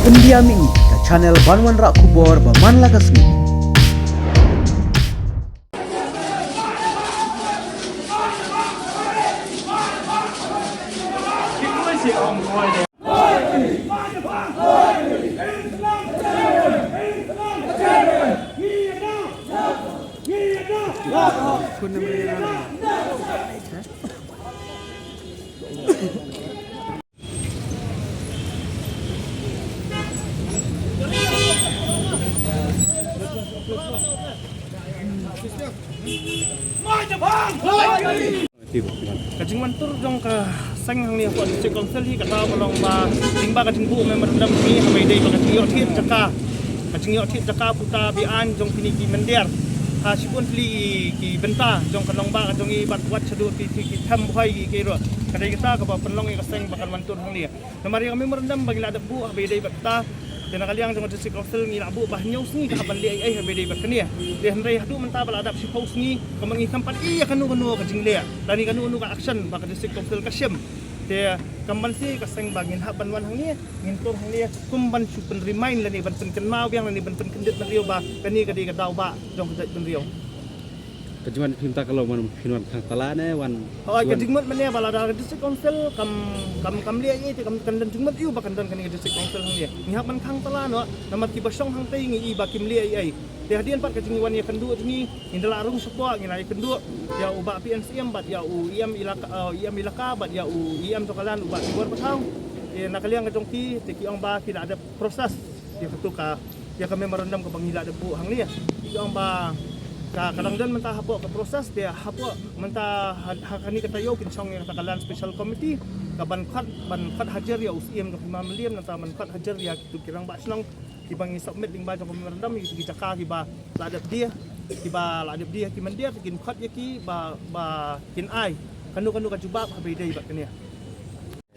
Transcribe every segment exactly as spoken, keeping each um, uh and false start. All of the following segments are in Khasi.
Pyndiam ïa ngi ka channel ban wanrah khubor ba man la ka sngi. Ka jingwantur jong ka seng hangne hapoh District Council hi kata ka long ba lyngba ka jingbuh memorandum hi ha ba ïadei bad ka jingïoh thied jaka, ka jingïoh thied jaka puta be-aiñ jong kine ki mynder ha shibun tylli ki bynta jong ka nongbah ka jong ngi bad wat shaduh ki, ki, ki them bhoi ki, ki ruh. Ka dei kata kaba pynlong ïa ka seng ba kan wantur hangne. Namar ïa ka memorandum ba ngi la dep buh ha ba ïadei bad kata. Te na ka liang jong ka District Council ngi la buh ba hynñiew sngi ka hap ban leh ei ei ha ba ïadei bad kane. Te hynrei haduh mynta ba la dep shiphew sngi, kumba ngi khlem pat i ïa kano kano ka jingleh lane kano kano ka action ba ka District Council ka shim. Te kam ban shu ka seng ba ngin hap ban wan hangne, ngin tur hangne kum ban shu pyn-remind lane ban pynkynmaw biang lane ban pynkyndit bynriew ba kane ka dei ka daw ba jong ka jaitbynriew. Ka jingwan phi mynta ka long wan phin wan khang tala ne wan. Hooid, ka jingmut mynne ba lada ka District Council kam, kam, kam leh ei ei te kam, kan don jingmut ïa u ba kan don kane ka District Council hangne. Ngi hap ban khang tala noh namar kiba shong hangtei ngi i ba kim leh ei ei. Te hadien pat ka jingwan ïakynduh jong ngi, ngi da la rung shapoh, ngi la ïakynduh ïa u Bah P N Syiem bad ïa u E M elaka, eh, E M elaka bad ïa u E M jong ka Lan u Bah Tibor Bathaw. Te na ka liang ka jong ki te ki ong ba ki la dep process ïa katu ka, ïa ka memorandum kaba ngi la dep buh hangne. Ki ong ba ka, ka dang don mynta hapoh ka process, te hapoh mynta ha, ha kane ka taïew kin shong ïa kata ka Land Special Committee kaban khot, ban khot hajar ïa u Syiem jong ka Hima Mylliem nangta ban khot hajar ïa kitu ki rangbah shnong kiba ngi submit lyngba jong ka memorandum ïa kitu ki jaka kiba la dep die, kiba la dep die ki mynder, kin khot ïa ki ba, ba kin ai kano kano ka jubab ha ba ïadei bad kane.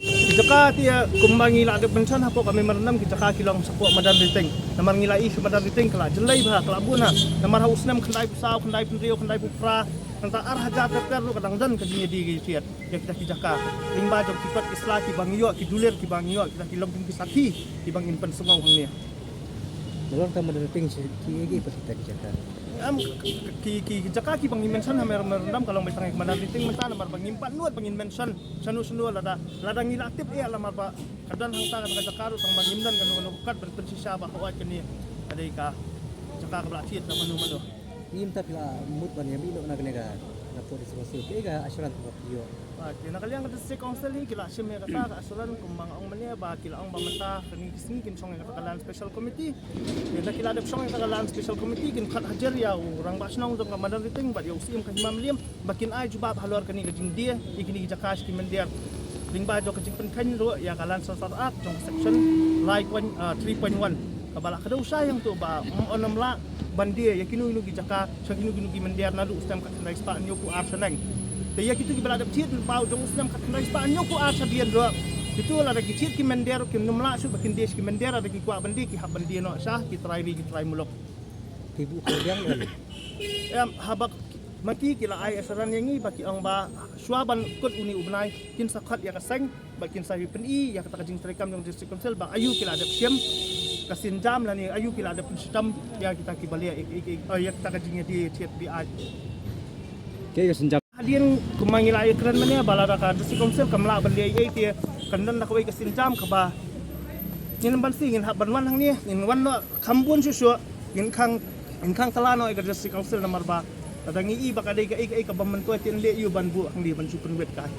Ki jaka te kumba ngi la dep mention hapoh ka memorandum ki jaka ki long shapoh Madan Ri Teng. Namar ngi la i sha Madan Ri Teng ka la jyllei bha, ka la bun ha. Namar ha u snem khyndai phew saw, khyndai phew hynriew, khyndai phew phra, nangta ar hajar ter ter ruh ka dang don ka jingïadie ka ïathied ïa kita ki jaka. Lyngba jong ki kot ki sla kiba ngi ïoh, ki dulir kiba ngi ïoh, kita ki long kum ki sakhi kiba ngin pynsngew hangne. Nalor ka Madan Ri Teng shi ki, ki, ki, ki jaka. Em, ki, ki, ki jaka kiba ngi mention ha memorandum ka long ba tang ïa ka Madan Ri Teng mynta namar ba ngim pat nud ba ngin mention shano shano lada, lada ngi la tip ïa namar ba ka don hangta ka jaka ruh tang ba ngim don kano kano ka kot ban pynshisha ba hooid kane ka dei ka jaka kaba la thied na mano mano. Ngim tip la mut ban ïa mih noh na kane ka, na pdeng District Council. Kaei ka assurance ba phi ïoh? Ah, te na ka liang ka District Council hi ki la shim ïa kata ka assurance kumba nga ong mynne ba ki la ong ba mynta kane ki sngi kin shong ïa kata ka Land Special Committee. Te da ki la dep shong ïa kata ka Land Special Committee kin khot hajar ïa u rangbah shnong jong ka Madan Ri Teng bad ïa u Syiem ka Hima Mylliem ba kin ai jubab halor kane ka jingdie ïa kine ki jaka sha ki mynder. Lyngba jong ka jingpynkheiñ ruh ïa ka Land Survey Act jong ka section lai point, ah, three point one. Kaba la kdew shai hangto ba ym, ym lah ban die ïa kino kino ki jaka sha kino kino ki mynder naduh u snem khatkhyndai spah hynñiewphew ar shaneng. Te ïa kito kiba la dep thied lyngba jong u snem khatkhyndai spah hynñiewphew ar shadien ruh, kito lada ki thied ki mynder kim nym lah shuh ba kin die sha ki mynder, lada ki kwah ban die ki hap ban die noh sha ki trai ri ki trai muluk. Ki buh khyndiat em. Em, haba ma ki ki la ai assurance ïa ngi ba ki ong ba shuwa ban kut une u bnai kin sa khot ïa ka seng ba kin sa ïa pyni ïa kata ka jingtreikam jong District Council ba aïu ki la dep shim ka sienjam lane aïu ki la dep pynshitom ïa kita kiba leh ïa, ïa, ïa, ïa kita ka jingïadie thied be-aiñ. Kaei ka sienjam? Hadien kumba ngi la ïakren mynne ba lada ka District Council kam lah ban leh ei ei te kan don da kawei ka sienjam kaba ngin ban shu, ngin hap ban wan hangne, ngin wan noh kham bun shuh shuh, ngin khang, ngin khang tala noh ïa ka District Council namar ba lada ngi i ba ka dei kaei kaei kaba myntoi te ngi leh aïu ban buh hangne ban shu pynwit kai.